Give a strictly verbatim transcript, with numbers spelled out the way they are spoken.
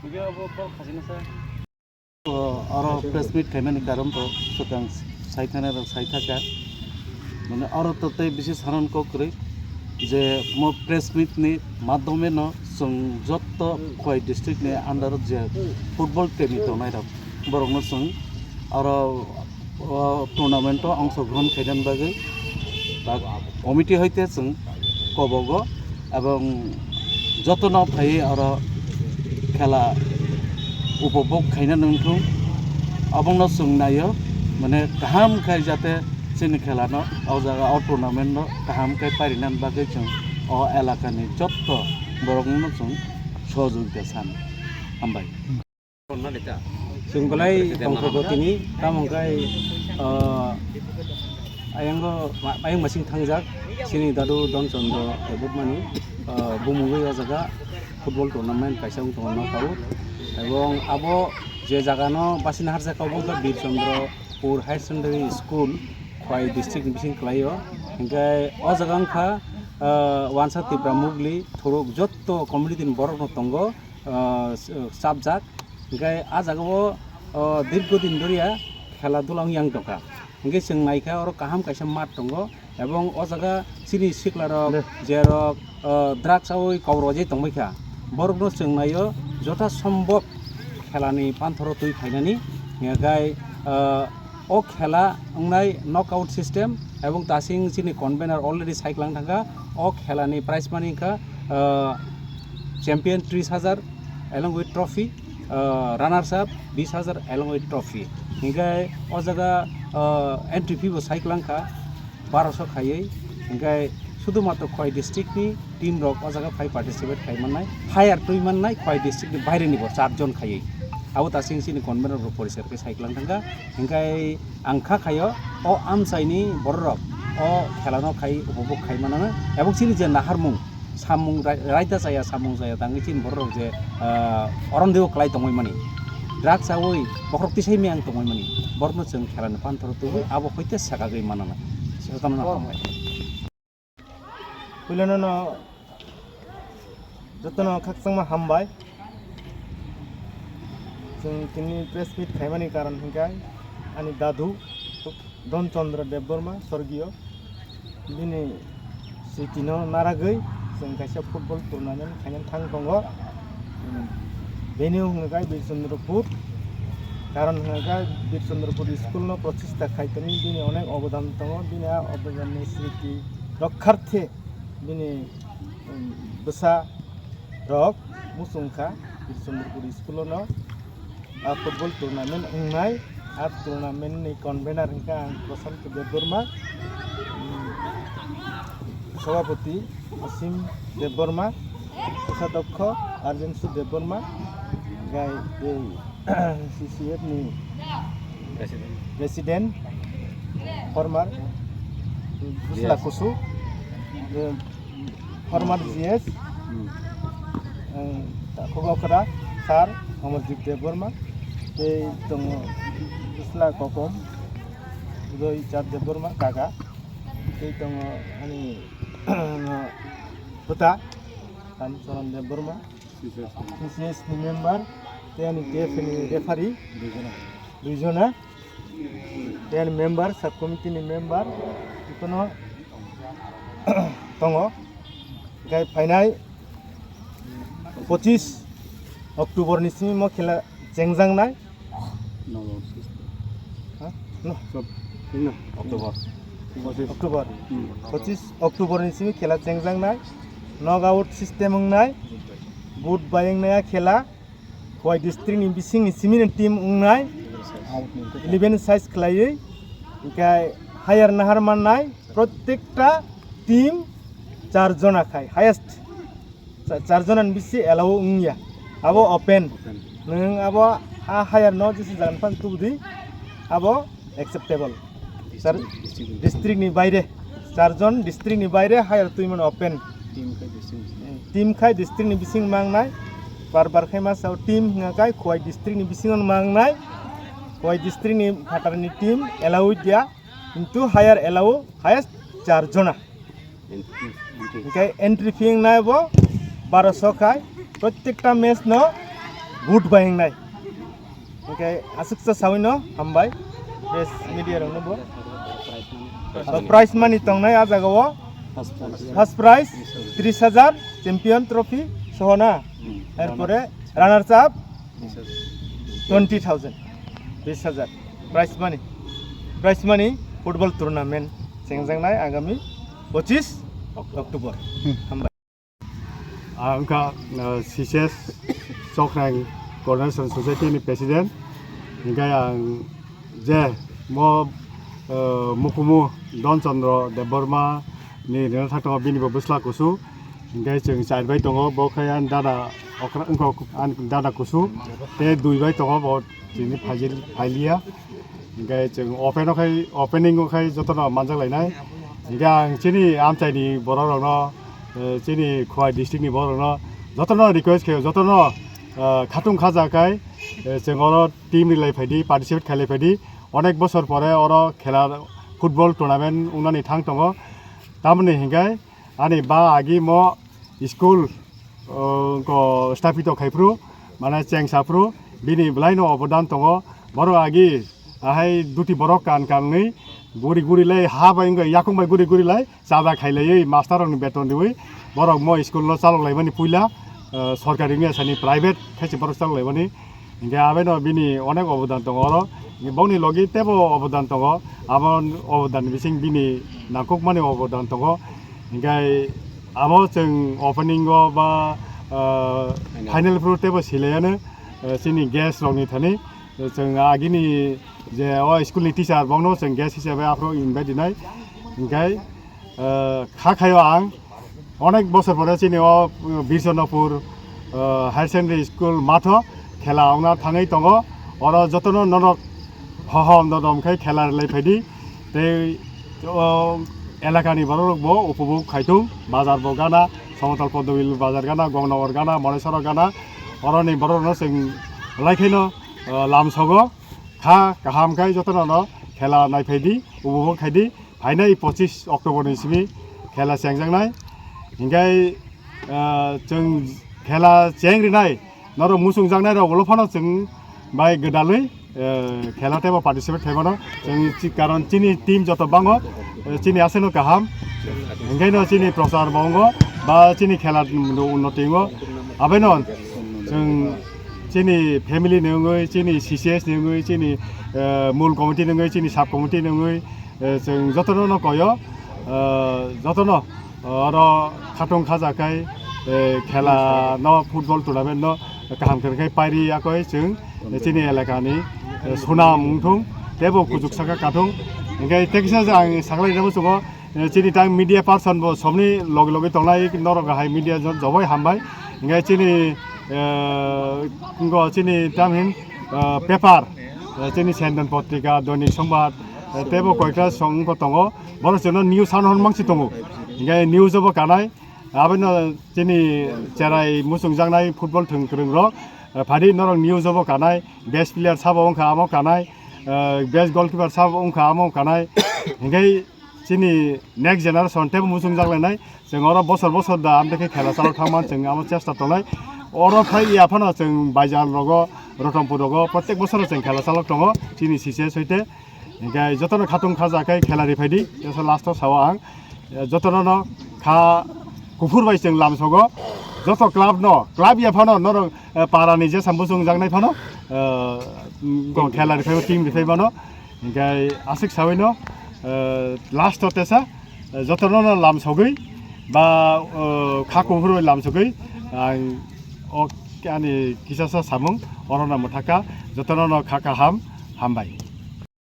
O, oro press meet khaimani karon to swkang saithani rok saithaka. Mane oro to tei bisi sanan kok kwrwi je mo press meet ni madhyome no chwng jotto Khowai district ni under o je football premi tongnai rok borok no chwng oro o tournament o ongshogrohon khainani bagwi ba committee hoite chwng kobogo, ebong jotono phaiwi oro khela upobhog khaina nangthung, abongno chwng naio, mane kaham khai jate chini khelano o jaga o tournament no kaham khai parinani bagwi chwng o elakani jotto borokno chwng sohojogita san. Hambai. Chwng belai tongthok tini, tamo hwnkhe, ah, ayango ma-, ayang masing thangjak, chini dadu Don Chandra Debbarmani, ah, bumungwi o jaga football tournament kaisa wng tongo nokhao. Ebong abo je jagano basina harjak, abo wngkha Bir Chandra Pur Higher Secondary School, Khowai district ni bising kwlaio. Hinkhe o jaga wngkha, ah, Wansa Tipra Mugli, Thuruk jotto community ni borok no tongo. Ah, s-, chapjak. Hinkhe ah jagao, ah, dirgo din doriya khela dula wng yang tongkha. Hinkhe chwng naikha oro kaham kaisa mat tongo, ebong o jaga chini siklarok, jerok, ah, drugs awi kobor wajai tongbaikha. Borokno chwng naio jotha sombhob khelani panthoro twi phainani. Hinkhe, ah, o khela wngnai knockout system, ebong tasing chini convener already saiklang thangkha. O khelani prize money wngkha, ah, champion tris hajar along with trophy, ah, runners up bis hajar along with trophy. Hinkhe o jaga, ah, entry fee bo saiklang kha baroso khaiwi. Hinkhe sudu matro Khowai district ni team rok o jaga phai participate khai mannai, hire twi mannai Khowai district ni baire ni bo char jon khaiwi. Abo tasing chini convener rok porisar khe saiklang thangkha. Hinkhe ang kha khaio o amchaini bororok o khelano khai upobhog khai manana, ebong chini je naharmung, samung rai-, raida chaya, samung chaya tangwi chini bororok je, ah, orom deo kwlai tongwi mani, drugs awi bokhorok tisai miyang tongwi mani, borokno chwng khelani panthoro tubui abo hoite sakagwi manana. Jotono no hambai. Puilano no jotono khakchangma hambai. Chwng tini press meet khaimani karon hinkhe ani dadu Don Chandra Debbarma sorgiyo, bini sritino naragwi chwng kaisa football tournament khaina thang tongo. Bini wngkha Birchandrapur, karon wngkha Birchandrapur school no prochista khaitoni bini onek obodan tongo, bini a obodanni sriti rokkharthe bini, um, bwsa rok muchung kha Birchandrapur school no a football tournament wngnai. A tournament ni convener wngkha ang Prashanto Debbarma, um, sabhapati Asim Debbarma, kosadokho Arjenshu Debbarma, gai, gai, C C F ni president, former Bwsla Kusu, eh, former G S, eh, takhuk okra sir Amarjit Debbarma, tei tongo Bwsla Kokom Udoy Chand Debbarma kaka, tei tongo ani bwta Ramcharan Debbarma. C C S ni member, tei ani T F ni referee, duijona. Tei ani member, sub committee ni member, ikono tongo. Gai phainai pochis October ni simi mo khela chengjaknai. Knockout system. Ha? No. Sob, no. October. Pochis. October. Hmm. Pochis October ni simi khela chengjaknai. Knockout system wngnai. Good bai wngnai a khela. Khowai district ni bising ni simi ni team wngnai. Out ni. Eleven size khlaiwi. Hinkhe higher nahar mannai. Prottekta team char jona khai. Highest. Cha-, char jona ni bisi allow wngya. Abo open. Open. Nwng abo a higher no jisi jagan phan tubudi, abo acceptable. Char-, district ni baire. Char jon district ni baire higher twi mano open. Team khai district ni bising. Team khai district ni bising mangnai. Bar bar khai ma sao team hwnga kai Khowai district ni bising mangnai. Khowai district ni phatar ni team allow dia. Kintu higher allow highest char jona. Hinkhe entry fee wngnai bo baroso khai, prottekta match no Good bai hingnai. Hingke aswksa sawino hambai. Press media rokno bo. Prize money tongnai a jaga o. First prize tris hajar, champion trophy sohona. Erpore runners up twenty thousand, bis hajar. Prize money, prize money football tournament chengjaknai agami pochis October. Hambai. Ang wngkha, uh, C C S Chokhrang Coordination Society ni president. Hingke ang je mo, uh, mukumu Don Chandra Debbarma ni rina thakto bini bo bwsla kusu. Hingke chwng char bai tongo, bo khe ani dada okra wngkha, ani dada kusu. Te dui bai tongo, bo chini phailiya. Hingke chwng open o khai, opening o khai jotono manjak lainai. Hingke ang chini amchaini borok rokno, eh, chini Khowai district ni borok rokno jotono request khe, jotono, eh, khatung khaja khai, eh, chwng oro team ri lai phaidi, participate khai lai phaidi. Onek bosor pore oro khela football tournament wngnani thang tongo. Tamoni hingke ani ba agi mo school, uh, ko stapito khai phru, mane chengsa phru, bini belai no obodan tongo. Borok agi ahai duti borok kan kan ni guri guri lai ha bai wngkha yakung bai guri guri lai chada khai laiwi master rok ni beton riwi borok mo school no chalok lai mani puila, uh, sorkari wngya sani private khai se borok chalok lai mani. Hingke abeno bini onek obodan tongo oro. Bongni logi tebo obodan tongo. Abo obodan bising bini nangkukmani obodan tongo. Hingke abo chwng opening o ba, ah, final phuru tebo silayano, eh, chini guest rokni thani. Chwng agini je o school ni teacher bongno chwng guest hisabe aphuru invite rinai. Hingke, eh, kha khayo ang. Onek bosor pore chini o, uh, Birchonopur, uh, Higher Secondary School matho khela wngna thangwi tongo. Oro jotono norok hohom dodom khe khela rwlai phaidi. Tei, uh, elakani borok rok bo upobhog khai thung. Bazar bo gana, Somotal Poddobil bazar gana, Gongnagar gana, Monesoro gana. Oroni borok rokno chwng belai kheno, uh, lamsogo. Kha kaham khai jotono no khela nai phaidi, upobhog khaidi. Phainai pochis October ni simi khela chengjaknai. Hingke, ah, chwng khela cheng rinai, norok muchungjaknai rok ulo phano chwng bai gwdalwi, eh, khela tebo participate khaimano. Chwng chi-, karon chini team joto bango, eh, chini aseno kaham. Hingke no chini prochar bo wngo, ba chini khela unnoti wngo. Abeno chwng chini family ni wngwi, chini C C S ni wngwi, chini, eh, mul committee ni wngwi, chini sub committee ni wngwi, eh, chwng jotono no koyo, eh, jotono, eh, oro khatung khaja khai, eh, khela no football tournament no kaham khe khai pairi yakoi chwng, eh, chini elaka ni, eh, sunam wngthung tebo kuchuk saka kathung. Hingke tekisa ang saklai nabo chungo, eh, chini tang media person bo somni logi logi tongnai norok hai media jo-, joboi hambai. Hingke chini, eh, wngkha chini tamhin, eh, paper, eh, chini Sendan Potrika, Doinik Songbat, eh, tebo koikta song wngkha tongo. Borok chwngno news ano hwn mangsi tongo. Hingke news obo kanai. Aboni chini cherai muchungjaknai football thwng kwrwng rok, eh, phadi norok news obo kanai. Best player sabo wngkha amo kanai. Eh, best goalkeeper sabo wngkha amo kanai. Hingke chini next generation tebo muchungjak lainai. Chwng oro bosor bosor da amtwi khe khela chalok thangma chwng amo chesta tongnai. Oro phai ya phano chwng Baijal rogo, Rotompur rogo, protek bosoro chwng khela chalok tongo, chini C C S hoite. Hingke jotono khatung khaja khe khela ri phaidi, teso last o sao ang, eh, jotono no kha kuphur bai chwng lamsogo, joto club no, club ya phano norok, eh, para ni jesa muchungjaknai phano, eh, khela ri phai team ri phai mano. Hingke aswk sawi no, eh, last o tesa, eh, jotono no lam sogwi ba, eh, kha kuphur bai lam sogwi ang o ani kisasa samung oro no mwthaka jotono no kha kaham hambai.